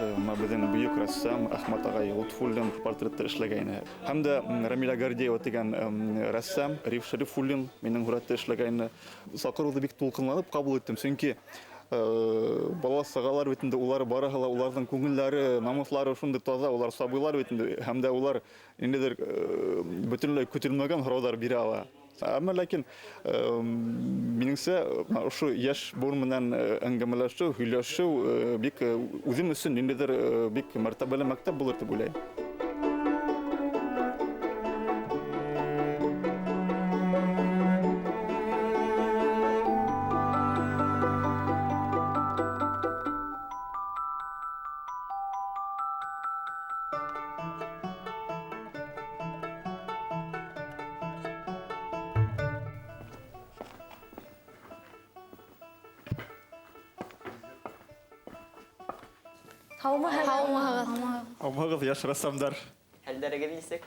Менә безнең бөек рәссам Әхмәт агай Лотфуллин портретты эшләгәйне. Һәм дә Рамилә Гордеева дигән рәссам Риф Шәрифуллин минем сурәтте эшләгәйне. Сакыруды бик тулкынланып кабул иттем, чөнки бала сагалар бит инде, улар барыһы ла, уларның күңелләре, намуслары шундый таза, улар сабыйлар бит инде, һәм дә улар ниндидер бөтенләй көтелмәгән һораулар бирә ала. Әмма ләкин минеңсә, ошо яшь буын менән әңгәмәләшү, һөйләшү бик үзем өчен ниндидер бик мәртәбәле мәктәп булыр дип уйлыйм. Һаумыһығыҙ. Һаумыһығыҙ. Һаумыһығыҙ, йәш рәссамдар. Хәлдәрегеҙ нисек?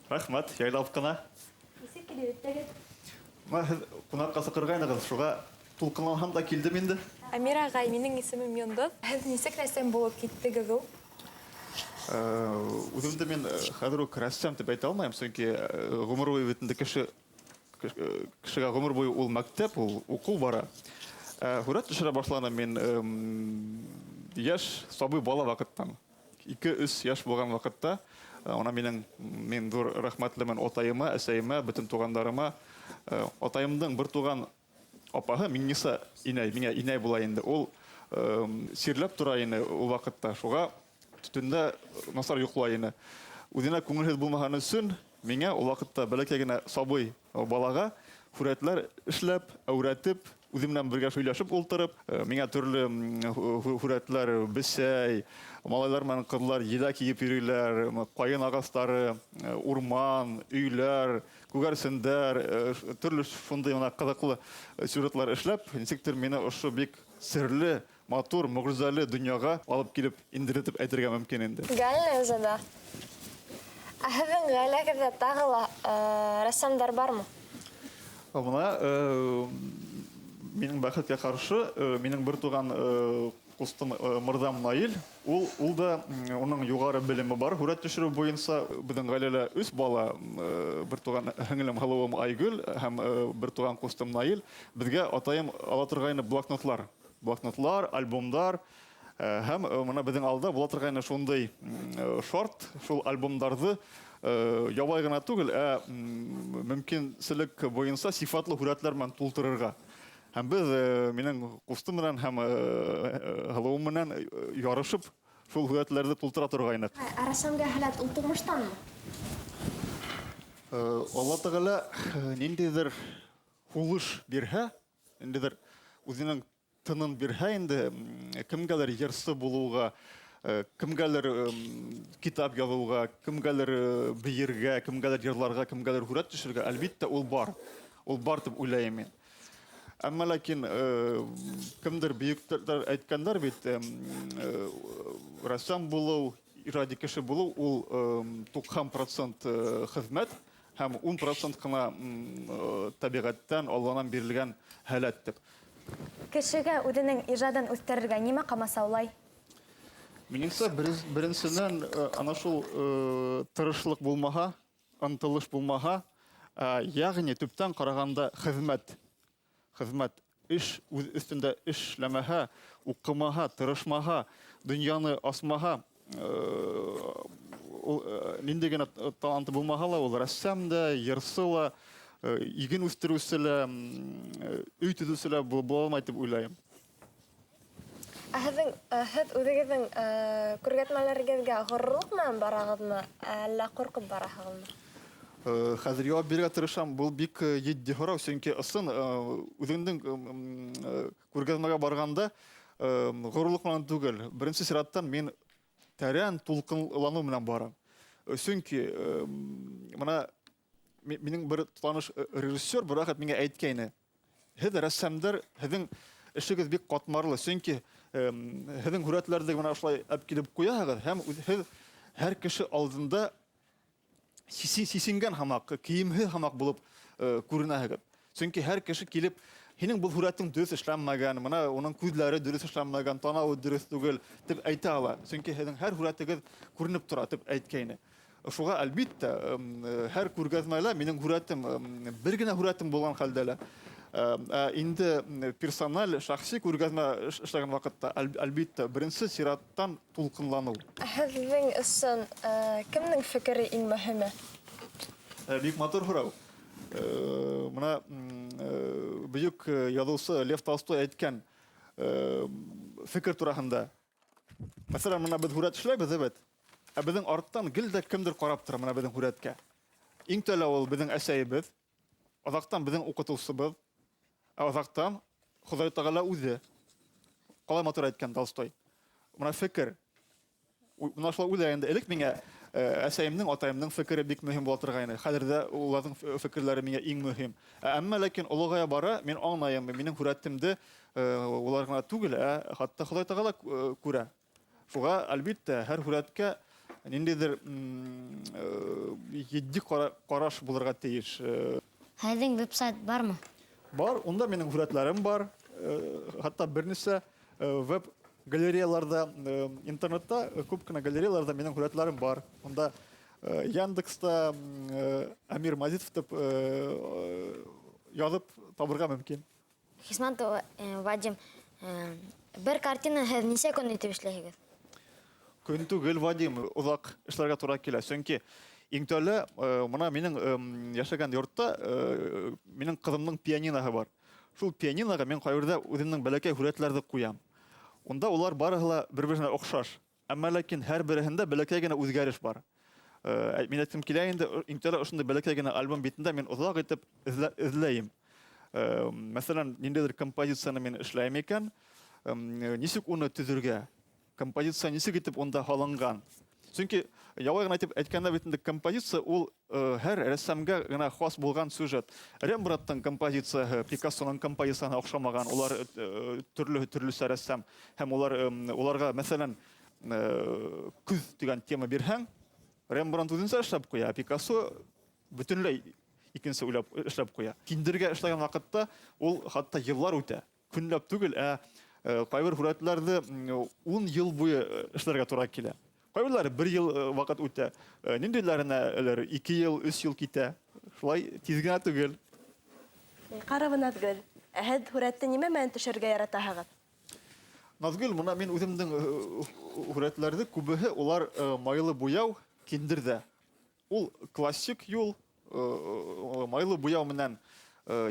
Рәхмәт, яйлап ҡына. Нисек килеп еттегеҙ? Мына һеҙ ҡунаҡҡа саҡырғайнығыҙ, шуға тулҡынланһам да килдем инде. Әмир ағай, минең исемем Йондоҙ. Һеҙ нисек рәссам булып киттегеҙ ул? Үҙемде мин хәҙер үк рәссам тип әйтә алмайым, сөнки ғүмер буйы бит инде кеше кешегә ғүмер буйы ул мәктәп, ул уҡыу бара. Һүрәт төшөрә башланым мин йәш сабый бала ваҡыттан. 2-3 йәш булған ваҡытта Она минең мин ҙур рәхмәтлемен атайыма, әсәйемә, бөтөн туғандарыма. Атайымдың бер туған апаһы Миңниса инәй, миңә инәй була инде. Ул сирләп тора ине ул ваҡытта. Шуға төндә насар йоҡлай ине. Үҙенә күңелһеҙ булмаһын өсөн миңә ул ваҡытта бәләкәй генә сабый балаға һүрәтләр эшләп, әүрәтеп, үҙе менән бергә һөйләшеп ултырып, миңә төрлө һүрәтләр, бесәй, малайлар менән ҡыҙлар еләк йыйып йөрөйләр, ҡайын ағастары, урман, өйләр, күгәрсендәр, төрлө шундай мына ҡыҙыҡлы сюжетлар эшләп, нисектер мине ошо бик серле, матур, мөгъҗизәле дөньяға алып килеп индерде дип әйтергә мөмкин инде. Гәлле үзе дә. Ә һеҙҙең ғаиләгеҙҙә тағы ла рәссамдар бармы? Мына минең бәхеткә ҡаршы, минең бер туған ҡустым Мырҙам Наил, ул ул да уның юғары белеме бар һүрәт төшөрөү буйынса. Беҙҙең ғаиләлә өс бала, бер туған һеңлем һылыуым Айгөл һәм бер туған ҡустым Наил. Беҙгә атайым ала торғайны блокнотлар, блокнотлар, альбомдар. Һәм мына беҙҙең алда була торғайны шундай шарт, шул альбомдарҙы ябай ғына түгел, ә мөмкинселек буйынса сифатлы һүрәтләр менән тултырырға. Һәм беҙ минең ҡустым менән һәм һылыуым менән ярышып шул һүрәтләрҙе тултыра торғайныҡ. Ә рәссамға һәләт ул тормоштанмы? Алла Тәғәлә ниндәйҙер һулыш бирһә, ниндәйҙер үҙенең тынын бирһә инде, кемгәлер йырсы булыуға, кемгәлер китап яҙыуға, кемгәлер бейергә, кемгәлер йырларға, кемгәлер һүрәт төшөрөргә, әлбиттә, ул бар. Ул бар тип уйлайым мин. Әммә ләкин кемдер бөйөктәр әйткәндәр бит, рәссам булыу, ижади кеше булыу ул 90% хеҙмәт һәм 10% ҡына тәбиғәттән, Алланан бирелгән һәләт тип. Кешегә үҙенең ижадын үҫтерергә нимә ҡамасаулай? Минеңсә, беренсенән, ана шул тырышлыҡ булмаһа, ынтылыш булмаһа, йәғни төптән ҡарағанда хеҙмәт. Хеҙмәт, эш, үҙ өҫтөндә эшләмәһә, уҡымаһа, тырышмаһа, донъяны асмаһа, ул ниндәй генә таланты булмаһа ла, ул рәссам да, йырсы ла, иген үҫтереүсе лә, өй төҙөүсе лә була алмай тип уйлайым. Ә һеҙ үҙегеҙҙең күргәҙмәләрегеҙгә ғорурлыҡ менән барағыҙмы, әллә ҡурҡып бараһығыҙмы? Хәҙер яуап бирергә тырышам. Был бик етди һорау, сөнки ысын үҙеңдең күргәҙмәгә барғанда ғорурлыҡ менән түгел. Беренсе сираттан мин тәрән тулҡынланыу менән барам. Сөнки мына минең бер таныш режиссер бер ваҡыт миңә әйткәйне: һеҙ рәссамдар, һеҙҙең эшегеҙ бик ҡатмарлы, сөнки һеҙҙең һүрәтләрҙе бына ошолай әп килеп ҡуяһығыҙ һәм һеҙ һәр кеше алдында сисенгән һымаҡ, кейемһеҙ һымаҡ булып күренәһегеҙ. Сөнки һәр кеше килеп Һинең был һүрәтең дөрөҫ эшләнмәгән, мына уның күҙләре дөрөҫ эшләнмәгән, танауы дөрөҫ түгел, тип әйтә ала. Сөнки һеҙҙең һәр һүрәтегеҙ күренеп тора, тип әйткәйне. Шуға, әлбиттә, һәр күргәҙмәлә минең һүрәтем, бер генә һүрәтем булған хәлдә лә. Ә инде персональ, шәхси күргәҙмә эшләгән ваҡытта, әлбиттә, беренсе сираттан тулҡынланыу. Һеҙҙең өсөн кемдең фекере иң мөһиме? Бик матур һорау. Мына бөйөк яҙыусы Лев Толстой әйткән фекер тураһында. Мәҫәлән, мына беҙ һүрәт эшләйбеҙ, бит. Ә беҙҙең арттан гел дә кемдер ҡарап тора мына беҙҙең һүрәткә. Иң тәүлә ул беҙҙең әсәйебеҙ, аҙаҡтан беҙҙең уҡытыусыбыҙ, ә аҙаҡтан Хоҙай Тәғәлә үҙе. Ҡалай матур әйткән Толстой. Мына фекер. Мына шулай уйлай инде. Элек миңә әсәйемдең, атайымдың фекере бик мөһим була торғайны. Хәҙер ҙә уларҙың фекерләре миңә иң мөһим. Әммә ләкин олоғая бара, мин аңлайым, минең һүрәтемде улар ғына түгел, ә хатта Хоҙай Тәғәлә күрә. Шуға, әлбиттә, һәр һүрәткә ниндәйҙер етди ҡараш булырға тейеш. Һеҙҙең веб-сайт бармы? Бар, унда минең һүрәтләрем бар. Хатта бер нисә веб-галереяларҙа, интернетта күп кенә галереяларҙа минең һүрәтләрем бар. Унда Яндекста Әмир Мазитов тип яҙып табырға мөмкин. Хисматов Вадим, бер картина һеҙ нисә көн итеп эшләйһегеҙ? Көн түгел, Вадим, оҙаҡ эшләргә тура килә. Сөнки иң тәүлә, мына минең йәшәгән йортта минең ҡыҙымдың пианиноһы бар. Шул пианиноға мин ҡайберҙә үҙемдең бәләкәй һүрәтләрҙе ҡуям. Унда улар барыһы ла бер-береһенә оҡшаш. Әммә ләкин һәр береһендә бәләкәй генә үҙгәреш бар. Мин әйткем килә инде, иң тәүлә ошондай бәләкәй генә альбом битендә мин оҙаҡ итеп эҙләйем. Мәҫәлән, ниндәйҙер композицияны мин эшләйем икән, нисек уны төҙөргә? Композиция нисек итеп унда һалынған? Сөнки ялай ғына итеп әйткәндә бит инде композиция ул һәр рәссамгә генә хас булған сюжет. Рембрандтың композицияһы Пикассоның композицияһына оҡшамаған, улар төрлө төрлөсә рәссам һәм уларға, мәҫәлән, көҙ тигән тема бирһәң, Рембрандт үҙенсә эшләп ҡуя, ә Пикассо бөтөнләй икенсе уйлап эшләп ҡуя. Киндергә эшләгән ваҡытта ул хатта йыллар үтә. Көнләп түгел, ә ҡайбер һүрәтләрҙе 10 йыл буйы эшләргә тура килә. Ҡайберләре бер йыл ваҡыт үтә. Ниндәйләренә әле 2 йыл, 3 йыл китә. Шулай тиҙ генә түгел. Ҡарабы, Наҙгөл, ә һеҙ һүрәтте нимә менән төшөрөргә яратаһығыҙ? Наҙгөл, мына мин үҙемдең һүрәтләрҙе күбеһе улар майлы буяу киндерҙә. Ул классик юл, майлы буяу менән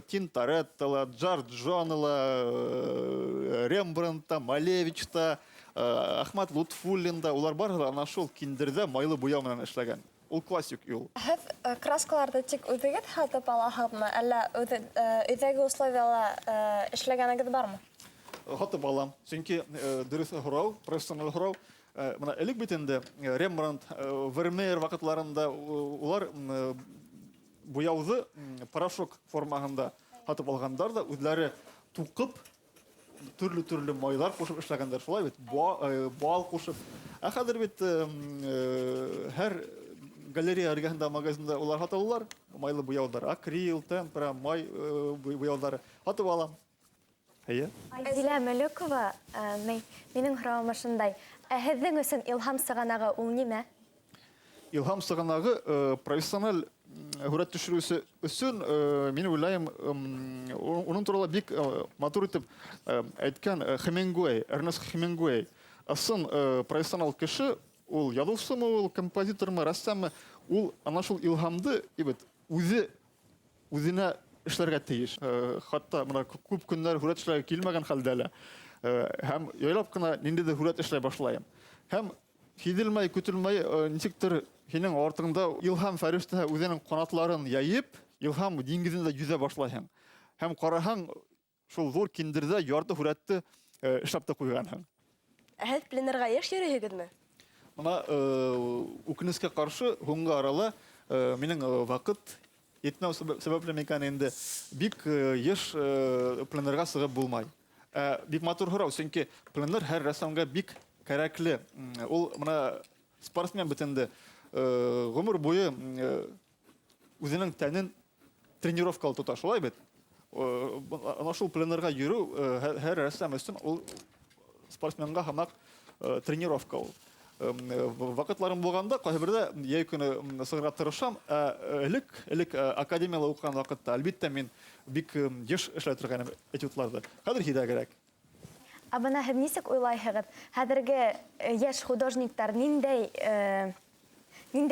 Тинторетто ла, Джорджоне ла, Рембрандт та, Малевич та, Ахмат Лутфуллин да, улар барыһы ла ана шул киндерҙә майлы буяу менән эшләгән. Ул классик юл. Һеҙ краскаларҙы тик үҙегеҙ һатып алаһығыҙмы, әллә өйҙәге условияла эшләгәнегеҙ бармы? Һатып алам. Сөнки дөрөҫ һорау, профессиональ һорау. Мына элек бит инде Рембрандт, Вермеер ваҡытларында улар буяуҙы порошок формаһында һатып алғандар ҙа үҙҙәре туҡып төрлө-төрлө майҙар ҡушып эшләгәндәр. Шулай бит, бал ҡушып. Ә хәҙер бит һәр галерея эргәһендә, магазинда улар һаталар майлы буяуҙар, акрил, темпера, май буяуҙары һатып алам. Эйе. Айзилә Мөлөкова, минең һорауым ошондай. Ә һеҙҙең өсөн илһам сығанағы ул нимә? Илһам сығанағы профессиональ һүрәт төшөрөүсе өсөн мин уйлайым, уның турала бик матур итеп әйткән Хемингуэй, Эрнест Хемингуэй. Ысын профессионал кеше, ул яҙыусымы, ул композитормы, рәссаммы, ул ана шул илһамды бит үҙе үҙенә эшләргә тейеш. Хатта мына күп көннәр һүрәт эшләргә килмәгән хәлдә лә һәм яйлап ҡына ниндәйҙер һүрәт эшләй башлайым. Һәм һиҙелмәй, көтөлмәй нисектер һинең артыңда илһам фәрештәһе үҙенең ҡанатларын йәйеп, илһам диңгеҙендә йөҙә башлайһың. Һәм ҡараһаң, шул ҙур киндерҙә ярты һүрәтте эшләп тә ҡуйғанһың. Ә һеҙ пленэрға йыш йөрөйһөгөҙмө? Мына үкенескә ҡаршы, һуңғы арала минең ваҡыт етмәү сәбәпле микән инде бик йыш пленэрға сығып булмай. Бик матур һорау, сөнки пленэр һәр рәссамға бик кәрәкле. Ул мына спортсмен бит инде ғүмер буйы үҙенең тәнен тренировкала тота, шулай бит? Ана шул пленэрға йөрөү һәр рәссам өсөн ул спортсменға һымаҡ тренировка ул. Ваҡытларым булғанда ҡайһы берҙә йәй көнө сығырға тырышам. Ә элек академияла уҡыған ваҡытта, әлбиттә, мин бик йыш эшләй торғайным этюдларҙы. Хәҙер һирәгерәк. Ә бына һеҙ нисек уйлайһығыҙ, хәҙерге йәш художниктар ниндәй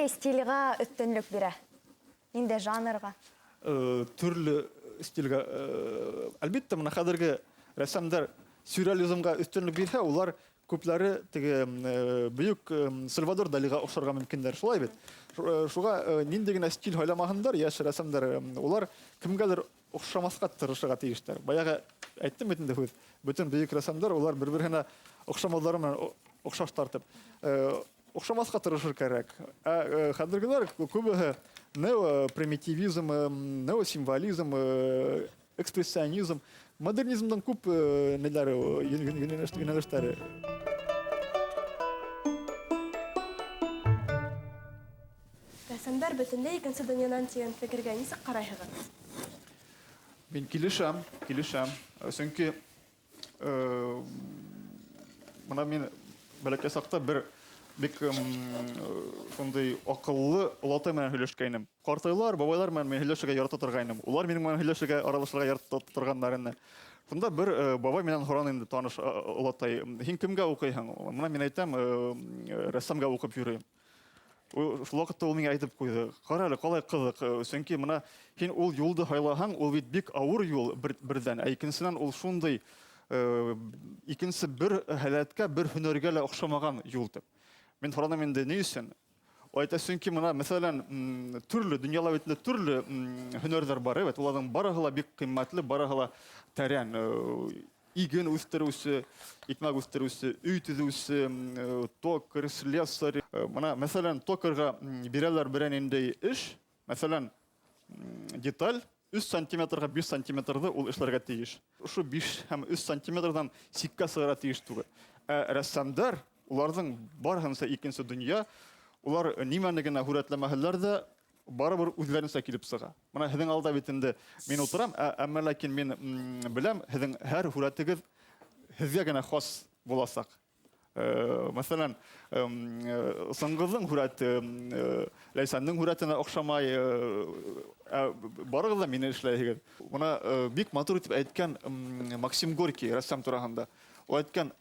стилгә өҫтөнлөк бирә? Ниндәй жанрға? Төрлө стилгә. Әлбиттә, бына хәҙерге рәссамдар сюрреализмға өҫтөнлөк бирһә, улар күпләре теге бөйөк Сальвадор Далиға оҡшарға мөмкиндәр, шулай бит? Шуға ниндәй генә стиль һайламаһындар, йәш рәссамдар, улар кемгәлер оҡшамаҫҡа тырышырға тейештәр. Баяғы әйттем бит инде һүҙ, бөтөн бөйөк рәссамдар улар бер-береһенә оҡшамауҙары менән оҡшаш тартып. Оҡшамаҫҡа тырышыр кәрәк. Ә хәҙергеләр күбеһе неопримитивизм, неосимволизм, экспрессионизм, модернизмдан күп неләре, йүнәлештәре. Рәссамдар бөтөнләй икенсе донъянан тигән фекергә нисек ҡарайһығыҙ? Мин килешәм, килешәм. Сөнки бына мин бәләкәй саҡта бер бик шундай аҡыллы олатай менән һөйләшкәйнем. Ҡартайлар, бабайлар менән мин һөйләшергә ярата торғайным. Улар минең менән һөйләшергә, аралашырға ярата торғандар ине. Шунда бер бабай менән һораны инде таныш олатай: һин кемгә уҡыйһың? Бына мин әйтәм, рәссамға уҡып йөрөйөм. Шул ваҡытта ул миңә әйтеп ҡуйҙы: ҡара әле, ҡалай ҡыҙыҡ, сөнки бына һин ул юлды һайлаһаң, ул бит бик ауыр юл берҙән, ә икенсенән ул шундай икенсе бер һәләткә, бер һөнәргә лә оҡшамаған юл тип. Мин һораным инде, ни өсөн? Ул әйтә, сөнки бына, мәҫәлән, төрлө донъяла бит инде төрлө һөнәрҙәр бар, бит уларҙың барыһы ла бик ҡиммәтле, барыһы ла тәрән. Иген үҫтереүсе, икмәк үҫтереүсе, өй төҙөүсе, токарь, слесарь. Бына, мәҫәлән, токарьға бирәләр берәр ниндәй эш, мәҫәлән, деталь өс сантиметрға биш сантиметрҙы ул эшләргә тейеш. Ошо биш һәм өс сантиметрҙан сиккә сығырға тейеш түгел. Ә рәссамдар, уларҙың барыһынса икенсе донъя, улар нимәне генә һүрәтләмәһәләр ҙә, барыбер үҙҙәренсә килеп сыға. Бына һеҙҙең алда бит инде мин ултырам, әммә ләкин мин беләм, һеҙҙең һәр һүрәтегеҙ һеҙгә генә хас буласаҡ. Мәҫәлән, Сыңғыҙҙың һүрәте, Ләйсәндең һүрәтенә оҡшамай, барығыҙ ҙа мине эшләйһегеҙ. Бына бик матур итеп әйткән Максим Горький рәссам тураһында. Ул әйткән,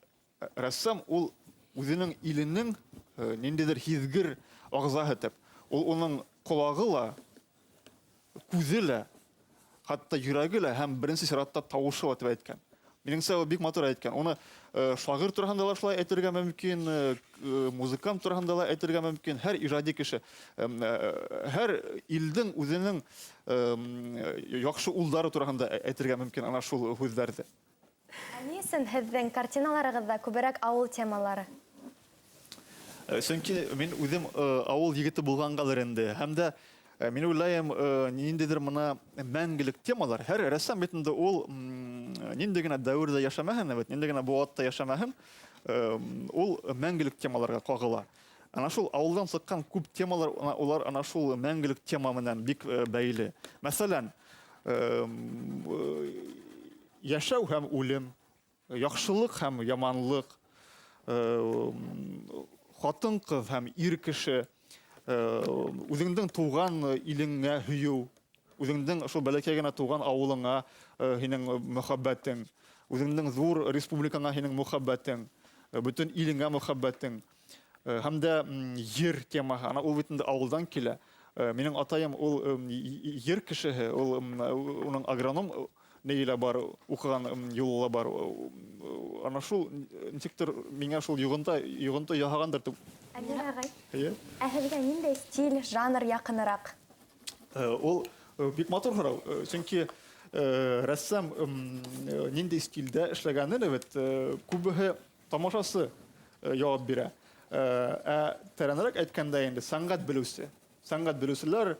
рәссам ул үҙенең иленең ниндәйҙер һиҙгер ағзаһы тип. Ул уның ҡолағы ла, күҙе лә, хатта йөрәге лә һәм беренсе сиратта тауышы ла тип әйткән. Минеңсә, ул бик матур әйткән. Уны шағир тураһында ла шулай әйтергә мөмкин, музыкант тураһында ла әйтергә мөмкин. Һәр ижади кеше, һәр илдең үҙенең яҡшы улдары тураһында әйтергә мөмкин ана шул һүҙҙәрҙе. Ә ни өсөн һеҙҙең картиналарығыҙҙа күберәк ауыл темалары? Сөнки мин үҙем ауыл егете булғанғалыр инде. Һәм дә мин уйлайым, ниндәйҙер бына мәңгелек темалар. Һәр рәссам бит инде ул ниндәй генә дәүерҙә йәшәмәһен, бит, ниндәй генә быуатта йәшәмәһен, ул мәңгелек темаларға ҡағыла. Ана шул ауылдан сыҡҡан күп темалар, улар ана шул мәңгелек тема менән бик бәйле. Мәҫәлән, йәшәү һәм үлем, яҡшылыҡ һәм яманлыҡ, ҡатын-ҡыҙ һәм ир кеше, үҙеңдең тыуған илеңә һөйөү, үҙеңдең шул бәләкәй генә тыуған ауылыңа һинең мөхәббәтең, үҙеңдең ҙур республикаңа һинең мөхәббәтең, бөтөн илеңә мөхәббәтең, һәм дә ер темаһы, ана ул бит инде ауылдан килә. Минең атайым ул ер кешеһе, ул уның агроном нейе лә бар, уҡыған юлы ла бар. Ана шул нисектер миңә шул йоғонто яһағандыр тип. Әмир ағай, Эйе. ә һеҙгә ниндәй стиль, жанр яҡыныраҡ? Ул бик матур һорау. Сөнки рәссам ниндәй стилдә эшләгәнен бит күбеһе тамашасы яуап бирә. Ә тәрәнерәк әйткәндә инде сәнғәт белеүсе. Сәнғәт белеүселәр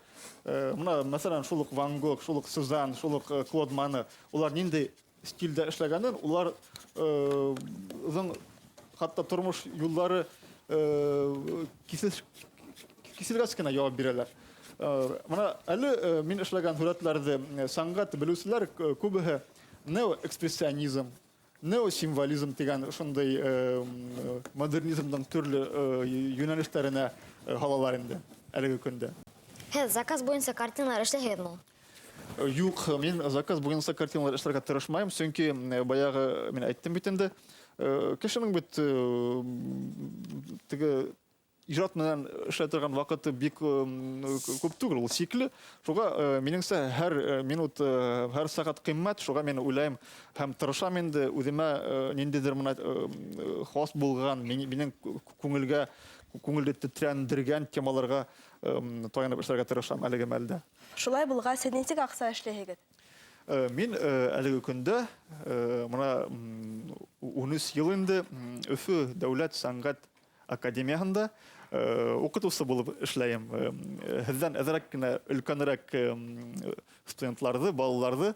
бына, мәҫәлән, шул уҡ Ван Гог, шул уҡ Сезанн, шул уҡ Клод Мане, улар ниндәй стилдә эшләгәнен, улар ҙың хатта тормош юлдары киселгәс кенә яуап бирәләр. Мына әле мин эшләгән һүрәтләрҙе сәнғәт белеүселәр күбеһе неоэкспрессионизм, неосимволизм тигән шундай модернизмдың төрлө йүнәлештәренә һалалар инде әлеге көндә. Һеҙ заказ буйынса картиналар эшләйһегеҙме ул? Юҡ, мин заказ буйынса картиналар эшләргә тырышмайым, сөнки баяғы мин әйттем бит инде, кешенең бит теге ижад менән эшләй торған ваҡыты бик күп түгел, ул сикле. Шуға минеңсә һәр минут, һәр сәғәт ҡиммәт, шуға мин уйлайым һәм тырышам инде үҙемә ниндәйҙер мына хас булған, минең күңелгә, күңелде тетрәндергән темаларға таянып эшләргә тырышам әлеге мәлдә. Шулай булғас, һеҙ нисек аҡса эшләйһегеҙ? Мин әлеге көндә мына 13 йыл инде Өфө дәүләт сәнғәт академияһында уҡытыусы булып эшләйем. Һеҙҙән әҙерәк кенә өлкәнерәк студентларҙы, балаларҙы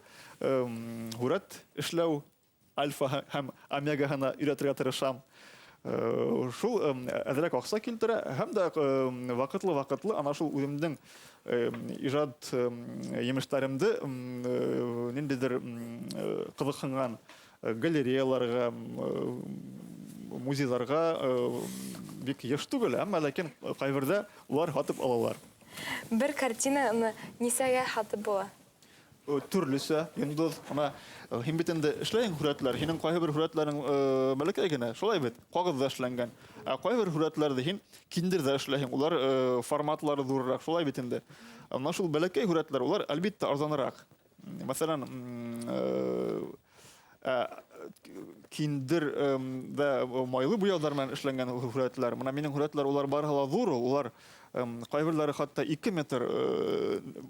һүрәт эшләү альфа һәм омегаһына өйрәтергә тырышам. Шул әҙерәк аҡса килтерә һәм дә ваҡытлы-ваҡытлы ана шул үҙемдең ижад емештәремде ниндәйҙер ҡыҙыҡһынған галереяларға, музейҙарға бик йыш түгел, әммә ләкин ҡайберҙә улар һатып алалар. Бер картинаны нисәгә һатып була? Төрлөсә, йондоҙ. Ана һин бит инде эшләйһең һүрәтләр, һинең ҡайһы бер һүрәтләрең бәләкәй генә, шулай бит, ҡағыҙҙа эшләнгән. Ә ҡайһы бер һүрәтләрҙе һин киндерҙә эшләйһең, улар форматлары ҙурыраҡ, шулай бит инде. Ана шул бәләкәй һүрәтләр, улар әлбиттә арзаныраҡ. Мәҫәлән, киндер дә майлы буяуҙар менән эшләнгән һүрәтләр. Мына минең һүрәтләр, улар барыһы ла ҙур, улар ҡайберләре хатта 2 метр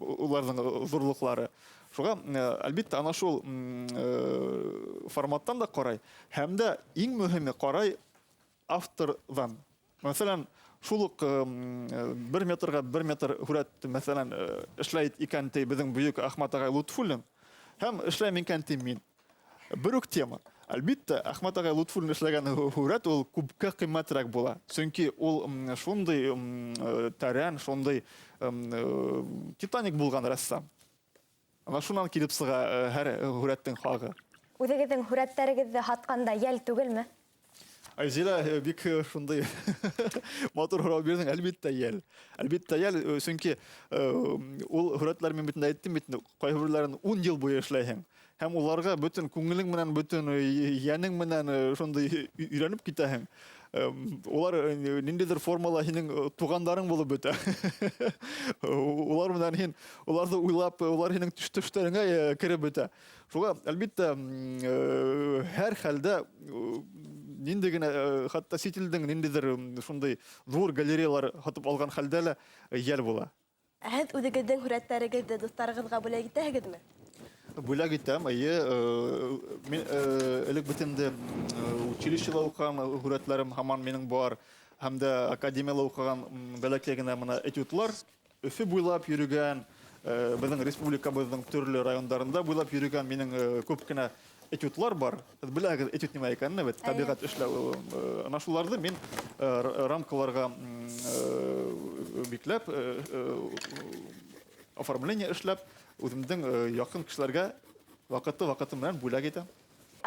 уларҙың ҙурлыҡлары. Шуға, әлбиттә, ана шул форматтан да ҡарай, һәм дә иң мөһиме ҡарай авторҙан. Мәҫәлән, шул уҡ 1 метрға 1 метр һүрәт, мәҫәлән, эшләй икән ти беҙҙең бөйөк Әхмәт ағай Лотфуллин, һәм эшләйем икән ти мин. Бер үк тема. Әлбиттә, Әхмәт ағай Лотфуллин эшләгән һүрәт ул күпкә ҡиммәтерәк була. Сөнки ул шундай тәрән, шундай Титаник булған рәссам. Ана шунан килеп сыға һәр һүрәттең хағы. Үҙегеҙҙең һүрәттәрегеҙҙе һатҡанда йәл түгелме? Айзилә, бик шундай матур һорау бирҙең. Әлбиттә, йәл. Әлбиттә, йәл, сөнки ул һүрәтләр мин бит инде әйттем бит инде, ҡайһы берҙәрен 10 йыл буйы эшләйһең. Һәм уларға бөтөн күңелең менән, бөтөн йәнең менән шундай өйрәнеп китәһең. Улар ниндәйҙер формала һинең туғандарың булып бөтә. Улар менән һин уларҙы уйлап, улар һинең төштәреңә кереп бөтә. Шуға, әлбиттә, һәр хәлдә ниндәй генә, хатта сит илдең ниндәйҙер шундай ҙур галереялар һатып алған хәлдә лә йәл була. Ә һеҙ үҙегеҙҙең һүрәттәрегеҙҙе дуҫтарығыҙға бүләк итәһегеҙме? Бүләк итәм, эйе. Мин элек бит инде училищела уҡыған һүрәтләрем һаман минең бар. Һәм дә академияла уҡыған бәләкәй генә мына этюдлар Өфө буйлап йөрөгән, беҙҙең республикабыҙҙың төрлө райондарында буйлап йөрөгән минең күп кенә этюдлар бар. Һеҙ беләһегеҙ этюд нимә икәнен бит, тәбиғәт эшләү. Ана шуларҙы мин рамкаларға бикләп, оформление эшләп, үҙемдең яҡын кешеләргә ваҡыты-ваҡыты менән бүләк итәм.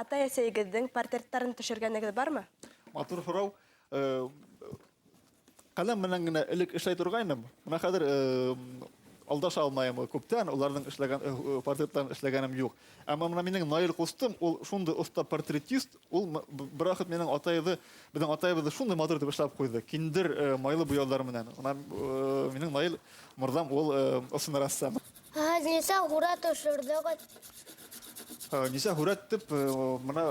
Атай-әсәйегеҙҙең портреттарын төшөргәнегеҙ бармы? Матур һорау. Ҡәләм менән генә элек эшләй торғайным. Бына хәҙер алдаша алмайым күптән, уларҙың эшләгән портреттарын эшләгәнем юҡ. Әммә бына минең Наил ҡустым, ул шундай оҫта портретист, ул бер ваҡыт минең атайҙы, беҙҙең атайыбыҙҙы шундай матур итеп эшләп ҡуйҙы. Киндер майлы буяуҙар менән. Бына минең Наил мырҙам ул ысын рәссам. Нисә һүрәт төшөрҙөгөҙ? Нисә һүрәт тип бына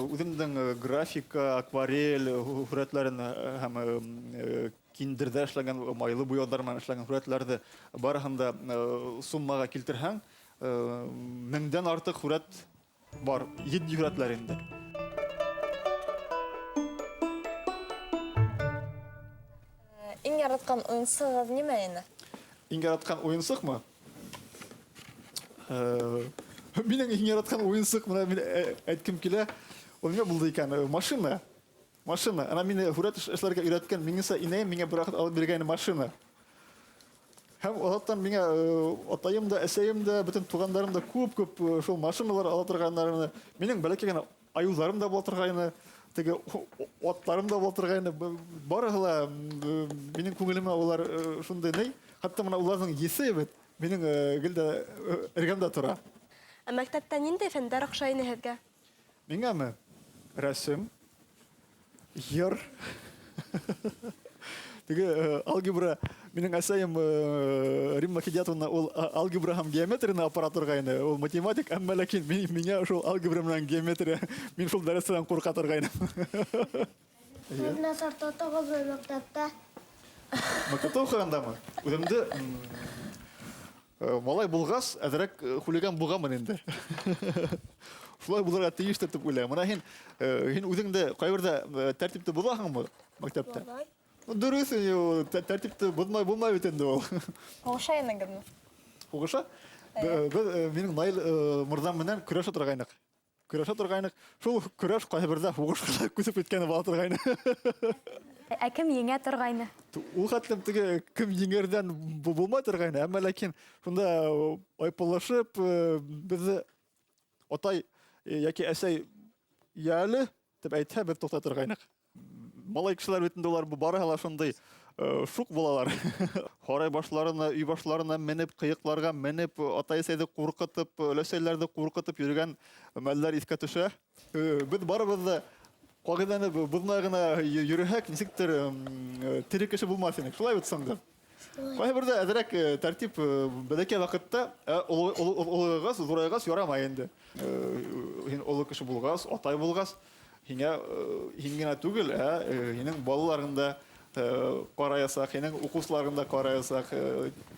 үҙемдең графика, акварель һүрәтләрен һәм киндерҙә эшләгән, майлы буяуҙар менән эшләгән һүрәтләрҙе барыһын да суммаға килтерһәң, меңдән артыҡ һүрәт бар, етди һүрәтләр инде. Иң яратҡан уйынсығыҙ нимә ине? Иң яратҡан уйынсыҡмы? Минең иң яратҡан уйынсыҡ, бына мин әйткем килә, ул нимә булды икән? Машина. Машина. Ана мине һүрәт эшләргә өйрәткән Миңниса инәйем миңә бер ваҡыт алып биргәйне машина. Һәм Аллаһтан миңа атайым да, әсәйем дә, бөтен туганнарым да күп-күп шул машиналар ала торганнарны. Минем бәләкәй генә аюларым да була торгайны, теге атларым да була торгайны. Барыһы ла минем күңелемә улар шундый ни. Хәтта менә уларның есе бит минем гел дә эргәмдә тора. Ә мәктәптә ниндәй фәннәр охшай ине һеҙгә? Миңәме? Рәсем, йыр. Теге алгебра, минең әсәем Римма Хидиятовна ул алгебра һәм геометрияне апара торгайны. Ул математик, әмма ләкин миңа шул алгебра белән геометрия, мин шул дәрестән курка торгайным. Һеҙ насар тотоғоҙмо мәктәптә? Мәктәптә укыгандамы? Үҙемде малай булғас, әҙерәк хулиган булғанмын инде. Шулай булырға тейештер дип уйлайым. Мына һин, һин үҙең дә ҡайберҙә тәртипте боҙаһыңмы мәктәптә? Боҙай. Дөрөҫ, тәртипте боҙмай булмай бит инде ул. Һуғыша инегеҙме? Һуғыша? Беҙ минең Наил мырҙам менән көрәшә торғайныҡ. Көрәшә торғайныҡ. Шул көрәш ҡайһы берҙә һуғышҡа күсеп киткәне була торғайны. Ә кем еңә торғайны? Ул хәтлем теге кем еңерҙән булмай торғайны, әммә ләкин шунда айпылашып беҙҙе атай йәки әсәй йәле тип әйтһә, беҙ туҡтай торғайныҡ. Малай кешеләр бит инде улар барыһы ла шундай шуҡ булалар. Һарай башларына, өй башларына менеп, ҡыйыҡларға менеп, атай-әсәйҙе ҡурҡытып, өләсәйләрҙе ҡурҡытып йөрөгән мәлдәр иҫкә төшә. Беҙ барыбыҙ да ҡағиҙәне боҙмай ғына йөрөһәк, нисектер тере кеше булмаҫ инек. Шулай бит соңғы. Ҡайһы берҙә әҙерәк тәртип бәләкәй ваҡытта, олоғайғас, ҙурайғас ярамай инде. Һин оло кеше булғас, атай булғас, һиңә һин генә түгел, ә һинең балаларың да ҡараясаҡ, һинең уҡыусыларың да ҡараясаҡ,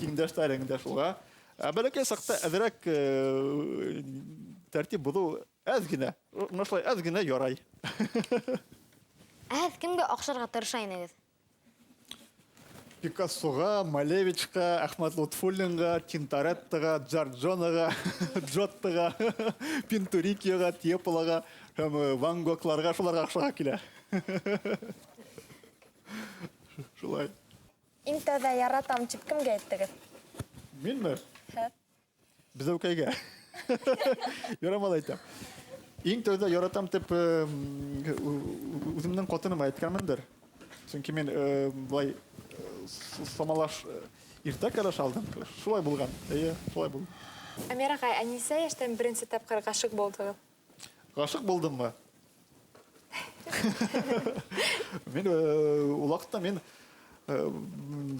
тиңдәштәрең дә шуға. Ә бәләкәй саҡта әҙерәк тәртип боҙоу әҙ генә, мына шулай әҙ генә ярай. Ә һеҙ кемгә оҡшарға тырыша инегеҙ? Пикассоға, Малевичҡа, Әхмәт Лотфуллинға, Тинтореттоға, Джорджонаға, Джоттоға, Пинтурикиоға, Тьеполаға һәм Ван Гогларға, шуларға оҡшарға килә. Шулай. Иң тәүҙә яратам тип кемгә әйттегеҙ? Минме? Һеҙ. Беҙәүкәйгә. Ярамал әйтәм. Иң тәүҙә яратам тип үҙемдең ҡатыныма әйткәнмендер. Сөнки мин былай самалаш иртә кәләш алдым. Шулай булған. Эйе, шулай булды. Әмир ағай, ә нисә йәштән беренсе тапҡыр ғашиҡ булдығыҙ? Ғашиҡ булдыммы? Мин ул ваҡытта мин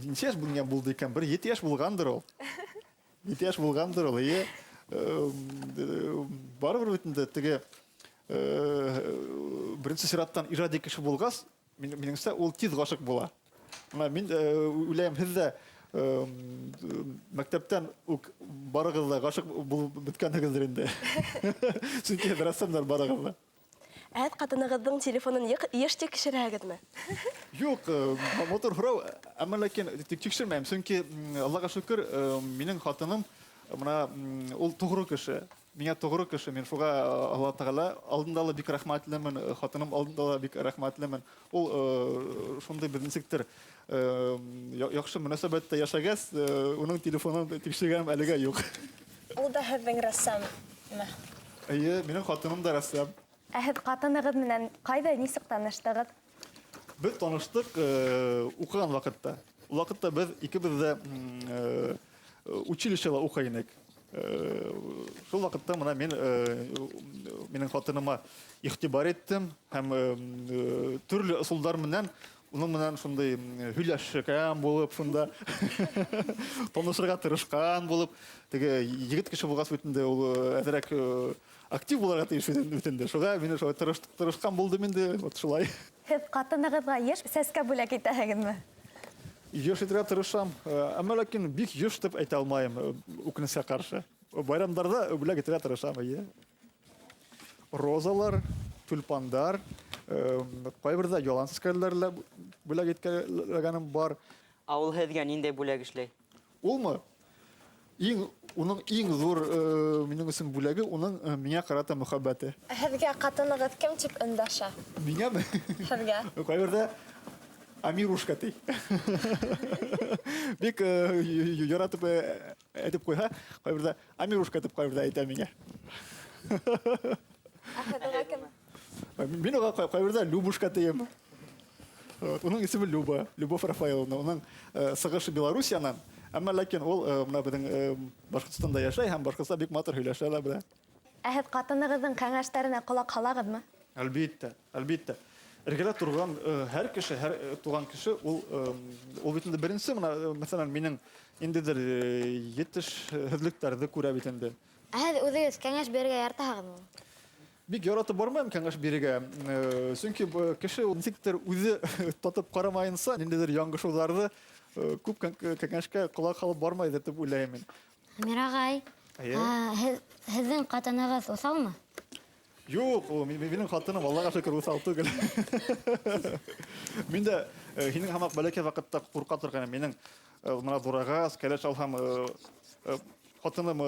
нисә йәш булған булды икән? Бер 7 йәш булғандыр ул. 7 йәш булғандыр ул. Эйе. Барыбер бит инде теге беренсе сираттан ижади кеше булғас, минеңсә, ул тиҙ ғашиҡ була. Мына мин уйлайым, һеҙ ҙә мәктәптән үк барығыҙ ҙа ғашиҡ булып бөткәнһегеҙҙер инде. Сөнки һеҙ рәссамдар барығыҙ ҙа. Ә һеҙ ҡатынығыҙҙың телефонын йыш тикшерәһегеҙме? Юҡ, матур һорау, әммә ләкин тикшермәйем. Сөнки, Аллаға шөкөр, минең ҡатыным мына ул тоғро кеше. Миңә тоғро кеше. Мин шуға Алла Тәғәлә алдында ла бик рәхмәтлемен, хатыным алдында ла бик рәхмәтлемен. Ул шундай бер нисектер яҡшы мөнәсәбәттә йәшәгәс, уның телефонын тикшергәнем әлегә юҡ. Ул да һеҙҙең рәссаммы? Эйе, минең хатыным да рәссам. Ә һеҙ ҡатынығыҙ менән ҡайҙа, нисек таныштығыҙ? Беҙ таныштыҡ уҡыған ваҡытта. Ул ваҡытта беҙ икебеҙ ҙә училищела уҡый инек. Шул ваҡытта мына мин минең хатыныма иғтибар иттем һәм төрлө ысулдар менән уның менән шундай һөйләшкән булып, шунда танышырға тырышҡан булып, теге егет кеше булғас бит инде ул әҙерәк актив булырға тейеш бит инде. Шуға мин шулай тырышҡан булдым инде, вот шулай. Һеҙ ҡатынығыҙға йыш сәскә бүләк итәһегеҙме? Йыш итергә тырышам, әммә ләкин бик йыш тип әйтә алмайым, үкенескә ҡаршы. Байрамдарҙа бүләк итергә тырышам, эйе. Розалар, тюльпандар, ҡайберҙә ялан сәскәләр лә бүләк иткәләгәнем бар. Ә ул һеҙгә ниндәй бүләк эшләй? Улмы? Уның иң ҙур минең өсөн бүләге, уның миңә ҡарата мөхәббәте. Һеҙгә ҡатынығыҙ кем тип өндәшә? Миңәме? Һеҙгә. Ҡайберҙә Амирушка ти. Бик яратып әйтеп куйһа, кайбердә Амирушка дип кайбердә әйтә миңа. Ә һеҙ уға кем? Мин уға кайбердә Любушка тием. Вот, уның исеме Люба, Любовь Рафаиловна. Уның сығышы Белоруссиянан. Әммә ләкин ул менә беҙҙең Башҡортостанда йәшәй һәм башҡортса бик матур һөйләшә лә белә. Ә һеҙ ҡатынығыҙҙың кәңәштәренә ҡолаҡ һалағыҙмы? Әлбиттә, әлбиттә. Эргәлә торған һәр кеше, һәр туған кеше ул ул бит инде беренсе менә, мәҫәлән, минең ниндәйҙер етешһеҙлектәрҙе күрә бит инде. Ә һеҙ үҙегеҙ кәңәш бирергә яратаһығыҙмы? Бик яратып бармайым кәңәш бирергә. Сөнки кеше ул нисектер үҙе татып ҡарамайынса, ниндәйҙер яңғышыуҙарҙы күп кәңәшкә ҡолаҡ һалып бармай тип уйлайым мин. Әмир ағай, Әйе. һеҙҙең ҡатынығыҙ уҫалмы? Юҡ, ул минең ҡатыным, Аллаға шөкөр, уҫал түгел. Мин дә һинең һымаҡ бәләкәй ваҡытта ҡурҡа торғайным. Минең бына ҙурайғас, кәләш алһам, ҡатыным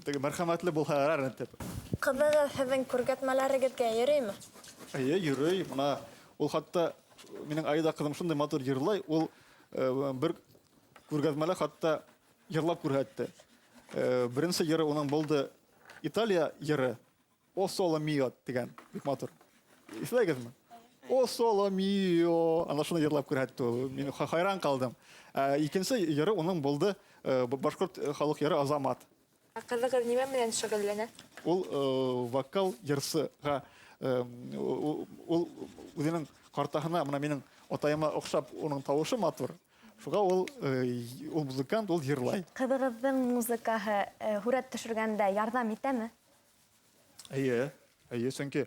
теге мәрхәмәтле булһа ярар тип. Ҡыҙығыҙ һеҙҙең күргәҙмәләрегеҙгә йөрөймө? Эйе, йөрөй. Бына ул хатта минең Аида ҡыҙым шундай матур йырлай, ул бер күргәҙмәлә хатта йырлап күрһәтте. Беренсе йыры уның булды Италия йыры. О соло мио тигән, бик матур. Иҫләйгеҙме? О соло мио. Ана шуны йырлап күрһәтте ул. Мин хайран ҡалдым. Икенсе йыры уның булды башҡорт халыҡ йыры Азамат. Ә ҡыҙығыҙ нимә менән шөғөлләнә? Ул вокал йырсыға, ул үҙенең ҡартаһына, бына минең атайыма оҡшап, уның тауышы матур. Шуға ул музыкант, ул йырлай. Ҡыҙығыҙҙың музыкаһы һүрәт төшөргәндә ярҙам итәме? Эйе, эйе, сөнки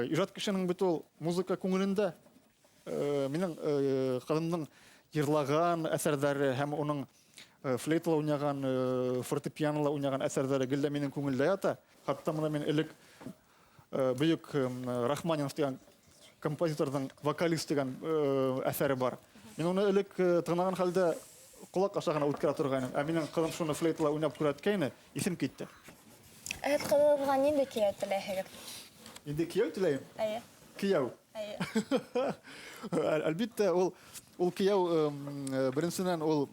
ижад кешенең бит ул музыка күңелендә. Минең ҡыҙымдың йырлаған әҫәрҙәре һәм уның флейтала уйнаған, фортепианола уйнаған әҫәрҙәре гел дә минең күңелдә ята. Хатта бына мин элек бөйөк Рахманинов тигән композиторҙың вокалист тигән әҫәре бар. Мин уны элек тыңлаған хәлдә ҡолаҡ аша ғына үткәрә торғайным. Ә минең ҡыҙым шуны флейтала уйнап күрһәткәйне, иҫем китте. Һеҙ ҡыҙығыҙға ниндәй кейәү теләйһегеҙ? Ниндәй кейәү теләйем? Эйе. Кейәү? Эйе. Әлбиттә, ул кейәү беренсенән ул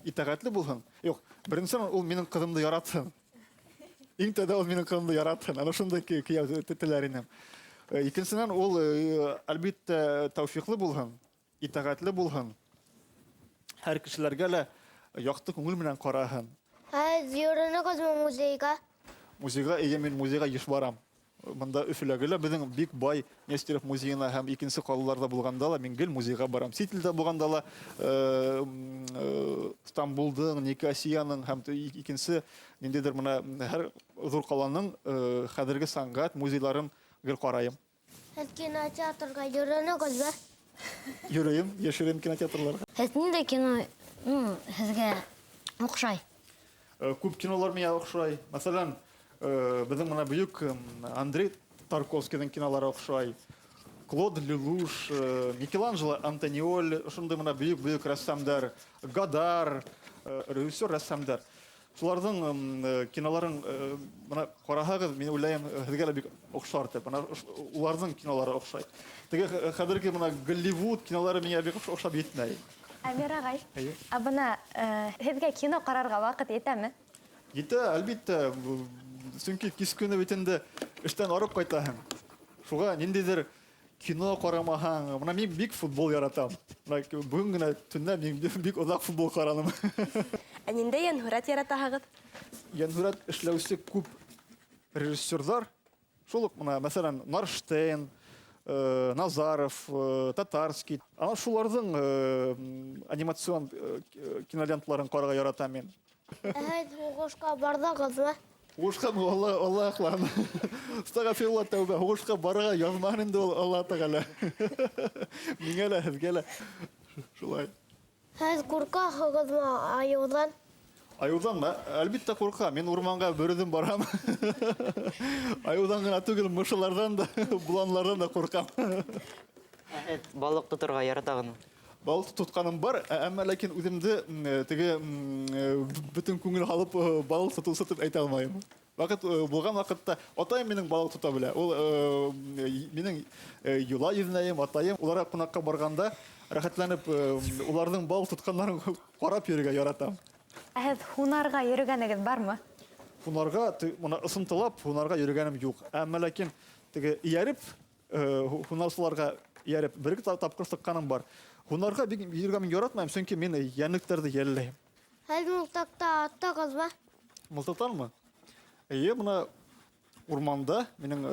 итәғәтле булһын. Юҡ, беренсенән ул минең ҡыҙымды яратһын. Иң тәүҙә ул минең ҡыҙымды яратһын. Ана шундай кейәү теләр инем. Икенсенән ул әлбиттә тәүфиҡлы булһын, итәғәтле булһын. Һәр кешеләргә лә яҡты күңел менән ҡараһын. Һеҙ йөрөнөгөҙмө музейға? Музейға, эйе, мин музейға йыш барам. Бында Өфөләге лә беҙҙең бик бай Нестеров музейына һәм икенсе ҡалаларҙа булғанда ла мин гел музейға барам. Сит илдә булғанда ла Стамбулдың, Никосияның һәм икенсе ниндәйҙер бына һәр ҙур ҡаланың хәҙерге сәнғәт музейларын гел ҡарайым. Һеҙ кинотеатрға йөрөнөгөҙмө? Йөрөйөм, йыш йөрөйөм кинотеатрларға. Һеҙ ниндәй кино, һеҙгә оҡшай? Күп кинолар миңә оҡшай. Мәҫәлән, беҙҙең бына бөйөк Андрей Тарковскийҙың кинолары оҡшай. Клод Лелуш, Микеланджело Антониоль, ошондай бына бөйөк-бөйөк рәссамдар, Годар, режиссер рәссамдар. Шуларҙың киноларын бына ҡараһағыҙ, мин уйлайым, һеҙгә лә бик оҡшар тип. Бына уларҙың кинолары оҡшай. Теге хәҙерге бына Голливуд кинолары миңә бик оҡшап етмәй. Әмир ағай, Эйе. ә бына һеҙгә кино ҡарарға ваҡыт етәме? Етә, әлбиттә. Сөнки кис көнө бит инде эштән арып ҡайтаһың. Шуға ниндәйҙер кино ҡарамаһаң, бына мин бик футбол яратам. Бына бөгөн генә төндә мин бик оҙаҡ футбол ҡараным. Ә ниндәй йәнһүрәт яратаһығыҙ? Йәнһүрәт эшләүсе күп режиссерҙар. Шул уҡ бына, мәҫәлән, Нарштейн, Назаров, Татарский. Ана шуларҙың анимацион киноленталарын ҡарарға яратам мин. Ә һеҙ һуғышҡа барҙығыҙмы? Һуғышҡа Алла һаҡлаһын. Астағфирулла тәүбә, һуғышҡа барырға яҙмаһын инде ул Алла Тәғәлә. Миңә лә, һеҙгә лә шулай. Һеҙ ҡурҡаһығыҙмы айыуҙан? Айыуҙанмы? Әлбиттә ҡурҡам. Мин урманға бер үҙем барам. Айыуҙан ғына түгел, мышыларҙан да, боланларҙан да ҡурҡам. Ә һеҙ балыҡ тоторға яратағыҙмы? Балыҡ тотҡаным бар, әммә ләкин үҙемде теге бөтөн күңел һалып балыҡ тотоусы тип әйтә алмайым. Ваҡыт булған ваҡытта атайым минең балыҡ тота белә. Ул минең Юла еҙнәйем, атайым уларға ҡунаҡҡа барғанда рәхәтләнеп уларҙың балыҡ тотҡандарын ҡарап йөрөргә яратам. Ә һеҙ һунарға йөрөгәнегеҙ бармы? Һунарға, мына ысынтылап һунарға йөрөгәнем юҡ. Әммә ләкин теге эйәреп, һунарсыларға эйәреп бер ике тапҡыр сыҡҡаным бар. Һунарға бик йөрөргә мин яратмайым, сөнки мин йәнлектәрҙе йәлләйем. Һеҙ мылтыҡта аттығыҙмы? Мылтыҡтанмы? Эйе, мына урманда минең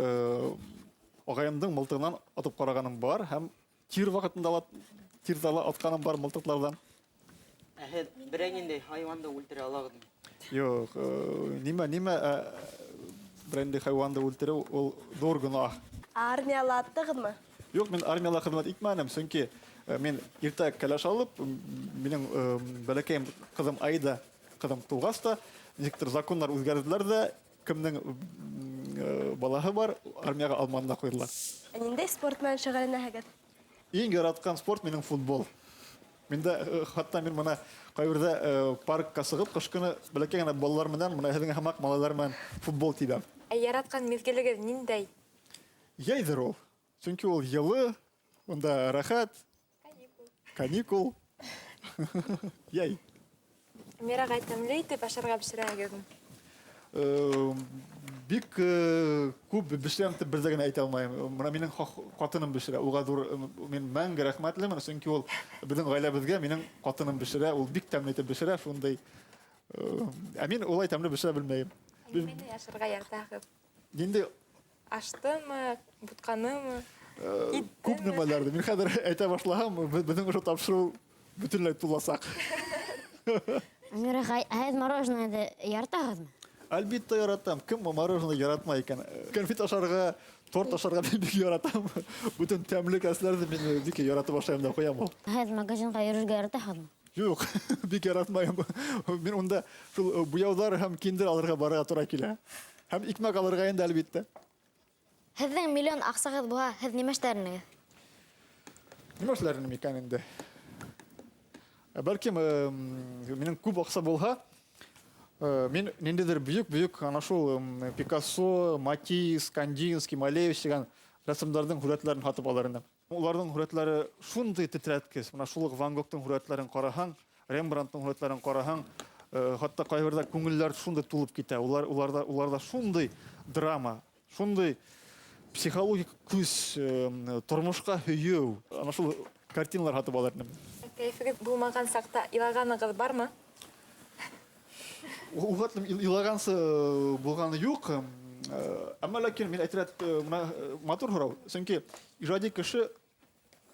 ағайымдың мылтығынан атып ҡарағаным бар һәм тир ваҡытында ла тирҙә ла атҡаным бар мылтыҡларҙан. Ә һеҙ берәй ниндәй хайуанды үлтерә алағыҙмы? Юҡ, нимә, нимә, берәй ниндәй хайуанды үлтереү ул ҙур гонаһ. Армияла аттығыҙмы? Юҡ, мин армияла хеҙмәт итмәнем, сөнки мин иртә кәләш алып, минең бәләкәйем ҡыҙым Аида, ҡыҙым тыуғас та, нисектер законнар үҙгәрҙеләр ҙә, кемдең балаһы бар, армияға алманы да ҡуйҙылар. Ә ниндәй спорт менән шөғөлләнәһегеҙ? Иң яратҡан спорт минең футбол. Миндә, хатта мин мына ҡайберҙә паркка сығып, ҡыш көнө бәләкәй генә балалар менән, мына һеҙҙең һымаҡ малайҙар менән футбол тибәм. Ә яратҡан миҙгелегеҙ ниндәй? Йәйҙер ул. Сөнки ул йылы, унда рәхәт. Каникул. Каникул. Йәй. Мира ағай, тәмле итеп ашарға бешерәһегеҙме? Бик күп бешерәм тип бер ҙә генә әйтә алмайым. Мына минең ҡатыным бешерә. Уға ҙур, мин мәңге рәхмәтлемен, сөнки ул беҙҙең ғаиләбеҙгә минең ҡатыным бешерә, ул бик тәмле итеп бешерә, шундай. Ә мин улай тәмле бешерә белмәйем. Нимәне ашарға яратаһығыҙ? Ниндәй? Аштымы, бутҡанымы? Күп нәмәләрҙе. Мин хәҙер әйтә башлаһам, беҙҙең ошо тапшырыу бөтөнләй туласаҡ. Әмир ағай, ә һеҙ мороженоеҙы яратаһығыҙмы? Әлбиттә яратам. Кем мороженое яратмай икән? Конфет ашарға, торт ашарға мин бик яратам. Бөтөн тәмле кәсләрҙе мин бик яратып ашайым да ҡуям ул. Һеҙ магазинға йөрөргә яратаһығыҙмы? Юҡ, бик яратмайым. Мин унда шул буяуҙар һәм киндер алырға барырға тура килә. Һәм икмәк алырға инде, әлбиттә. Һеҙҙең миллион аҡсағыҙ булһа, һеҙ нимә эшләр инегеҙ? Нимә эшләр инем икән инде? Бәлкем, минең күп аҡса булһа, мин ниндәйҙер бөйөк-бөйөк ана шул Пикассо, Матисс, Кандинский, Малевич тигән рәссамдарҙың һүрәтләрен һатып алыр инем. Уларҙың һүрәтләре шундай тетрәткес. Мына шул уҡ Ван Гогтың һүрәтләрен ҡараһаң, Рембрандтың һүрәтләрен ҡараһаң, хатта ҡайһы берҙә күңелләр шундай тулып китә. Уларҙа шундай драма, шундай психологик көс, тормошҡа һөйөү. Ана шул картиналар һатып алыр инем. Кәйефегеҙ булмаған саҡта илағанығыҙ бармы? Уға тиклем илағансы булғаны юҡ. Әммә ләкин мин әйтер мына матур һорау. Сөнки ижади кеше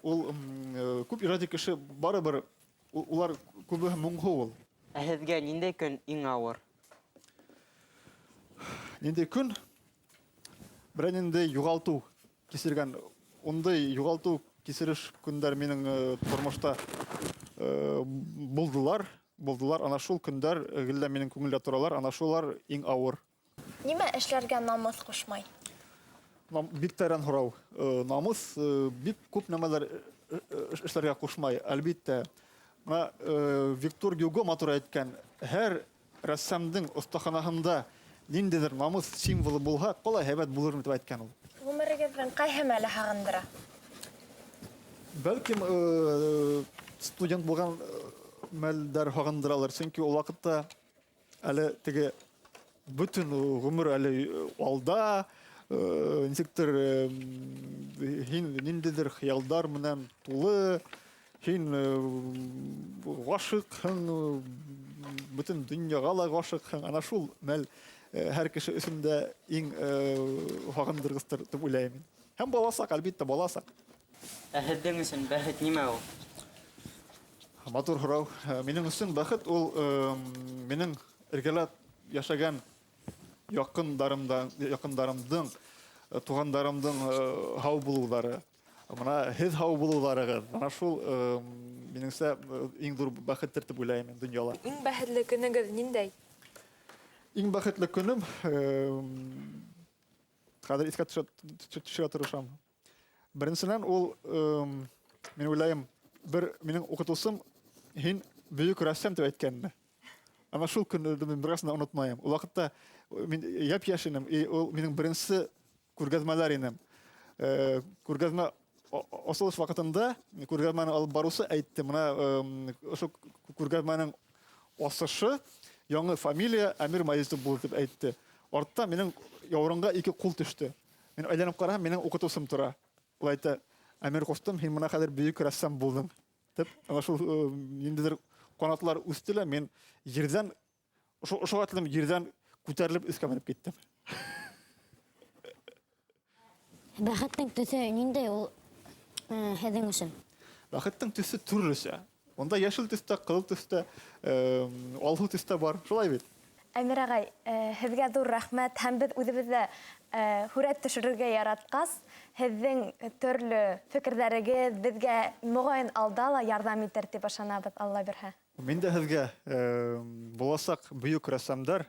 ул, күп ижади кеше барыбер улар күбеһе моңһоу ул. Ә һеҙгә ниндәй көн иң ауыр? Ниндәй көн? Берәй ниндәй юғалтыу кисергән. Ундай юғалтыу кисереш көндәр минең тормошта булдылар. Булдылар. Ана шул көндәр гел дә минең күңелдә торалар. Ана шулар иң ауыр. Нимә эшләргә намыҫ ҡушмай? Бик тәрән һорау. Намыҫ бик күп нәмәләр эшләргә ҡушмай, әлбиттә. Мына Виктор Гюго матур әйткән, һәр рәссамдың оҫтаханаһында ниндәйҙер намыҫ символы булһа, ҡалай һәйбәт булыр тип әйткән ул. Ғүмерегеҙҙең ҡайһы мәле һағындыра? Бәлкем студент булған мәлдәр һағындыралыр, сөнки ул ваҡытта әле теге бөтөн ғүмер әле алда, нисектер һин ниндәйҙер хыялдар менән тулы, һин ғашиҡһың, бөтөн донъяға ла ғашиҡһың. Ана шул мәл һәр кеше өсөн дә иң һағындырғыстыр тип уйлайым мин. Һәм баласаҡ, әлбиттә, баласаҡ. Ә һеҙҙең өсөн бәхет нимә ул? Матур һорау. Минең өсөн бәхет ул минең эргәлә йәшәгән яҡындарымдың, туғандарымдың һау булыуҙары. Мына һеҙ һау булыуҙарығыҙ. Мына шул минеңсә иң ҙур бәхеттер тип уйлайым мин донъяла. Иң бәхетле көнөгөҙ ниндәй? Иң бәхетле көнөм хәҙер иҫкә төшә тырышам. Беренсенән ул мин уйлайым, бер минең уҡытыусым һин бөйөк рәссам тип әйткәнне. Ана шул көнне мин бераз да онотмайым. Ул вакытта мин япь-яшь инем, и ул минең беренче күргәзмәләр инем. Күргәзмә асылыш вакытында күргәзмәне алып баручы әйтте, менә ошо күргәзмәнең асышы яңы фамилия Әмир Маизов булды дип әйтте. Артта минең яурынга ике кул төште. Мин әйләнеп карасам, минең укытучым тора. Ул әйтә, Әмир кустым, һин менә хәзер бөек рәссам булдың дип. Ана шул ниндидер канатлар үсте лә, мин ерҙән, ошоға тиклем ерҙән күтәрелеп өҫкә менеп киттем. Бәхеттең төҫө ниндәй ул һеҙҙең өсөн? Бәхеттең төҫө төрлөсә. Унда йәшел төҫтә, ҡыҙыл төҫтә, алһыу төҫтә бар. Шулай бит? Әмир ағай, һеҙгә ҙур рәхмәт. Һәм беҙ үҙебеҙ дә һүрәт төшөрөргә яратҡас, һеҙҙең төрлө фекерҙәрегеҙ беҙгә моғайын алда ла ярҙам итер тип ышанабыҙ, Алла бирһә. Мин дә һеҙгә буласаҡ бөйөк рәссамдар,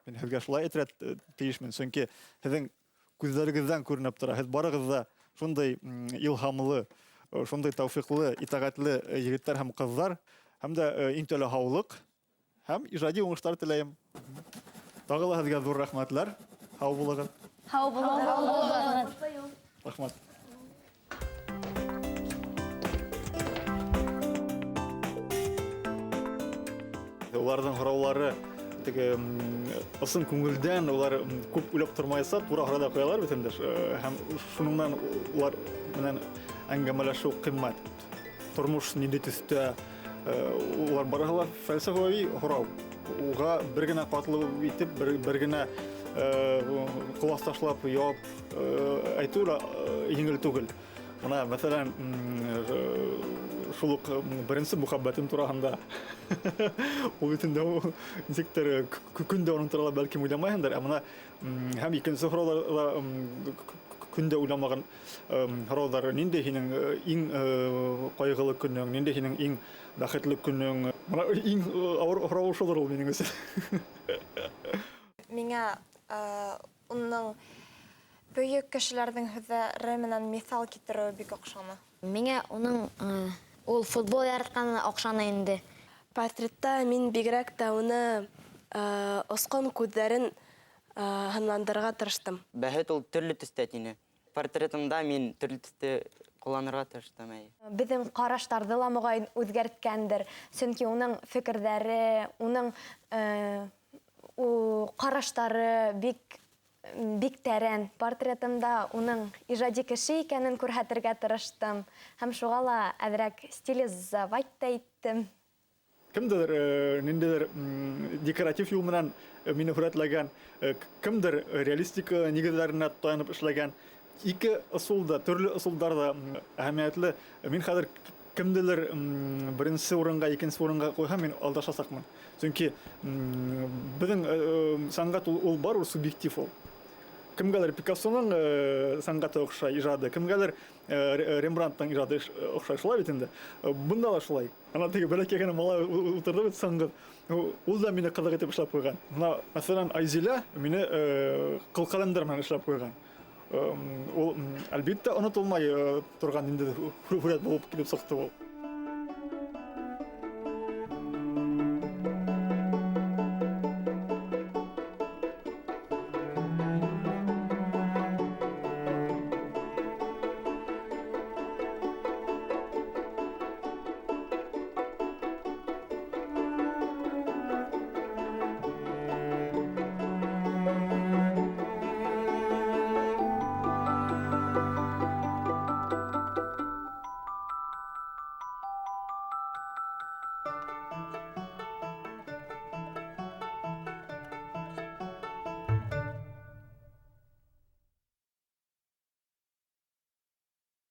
мин һеҙгә шулай әйтергә тейешмен, сөнки һеҙҙең күҙҙәрегеҙҙән күренеп тора. Һеҙ барығыҙ ҙа шундай илһамлы, шундай тәүфиҡлы, итәғәтле егеттәр һәм ҡыҙҙар. Һәм дә иң тәүлә һаулыҡ һәм ижади уңыштар теләйем. Тағы ла һеҙгә ҙур рәхмәтләр. Һау булығыҙ. Һау булығыҙ. Рәхмәт. Уларҙың һораулары теге ысын күңелдән, улар күп уйлап тормайса, тура һорау ҙа ҡуялар бит инде. Һәм шуның менән улар менән әңгәмәләшеү ҡиммәт. Тормош ниндәй төҫтә, улар барыһы ла фәлсәфәүи һорау. Уға бер генә ҡатлы итеп, бер генә ҡолас ташлап яуап әйтеү лә еңел түгел. Бына, мәҫәлән, шул уҡ беренсе мөхәббәтем тураһында. Ул бит инде ул нисектер көн дә уның турала бәлкем уйламайһыңдыр, ә бына һәм икенсе һораулар ла, көн дә уйламаған һорауҙар. Ниндәй һинең иң ҡайғылы көнөң, ниндәй һинең иң бәхетле көнөң? Бына иң ауыр һорау шулыр ул минең өсөн. Миңә уның бөйөк кешеләрҙең һүҙҙәре менән миҫал китереүе бик оҡшаны. Миңә уның ул футбол яратҡаны оҡшаны инде. Портретта мин бигерәк тә уны осҡон күҙҙәрен һынландырырға тырыштым. Бәхет ул төрлө төҫтә тине. Портретымда мин төрлө төҫтө ҡулланырға тырыштым, әйе. Беҙҙең ҡараштарҙы ла моғайын үҙгәрткәндер. Сөнки уның фекерҙәре, уның ҡараштары бик тәрән. Портретымда уның ижади кеше икәнен күрһәтергә тырыштым. Һәм шуға ла әҙерәк стилизовать та иттем. Кемдер ниндәйҙер декоратив юл менән мине һүрәтләгән, кемдер реалистик нигеҙҙәренә таянып эшләгән. Ике ысул да, төрлө ысулдар да әһәмиәтле. Мин хәҙер кемделер беренсе урынға, икенсе урынға ҡуйһам, мин алдашасаҡмын. Сөнки беҙҙең сәнғәт ул бар, ул субъектив ул. Кемгәлер Пикассоның сәнғәте оҡшай, ижады, кемгәлер Рембрандтың ижады оҡшай, шулай бит инде. Бында ла шулай. Ана теге бәләкәй генә малай ултырҙы бит саңғыҙ. Ул да мине ҡыҙыҡ итеп эшләп ҡуйған. Бына, мәҫәлән, Айзилә мине ҡылҡәләмдәр менән эшләп ҡуйған. Ул, әлбиттә, онотолмай торған ниндәйҙер һүрәт булып килеп сыҡты ул.